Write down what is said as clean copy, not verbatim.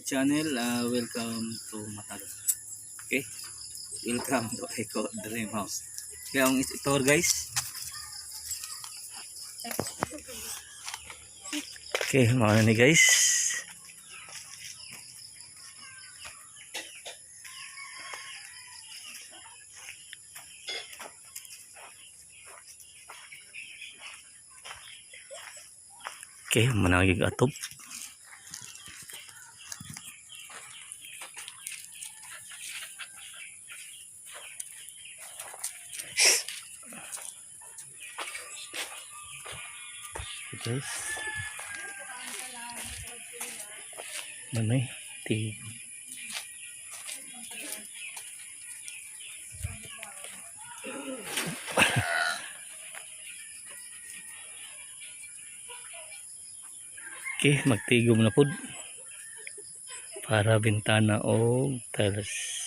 channel. Welcome to Matalom. Okay? Welcome to Eco Dream House. Kaya ang tour, guys. Okay, mga ni guys. Okay, managig atop. Okay, guys. Nanay, tig. Okay, magtigom na pud para bintana o tiles.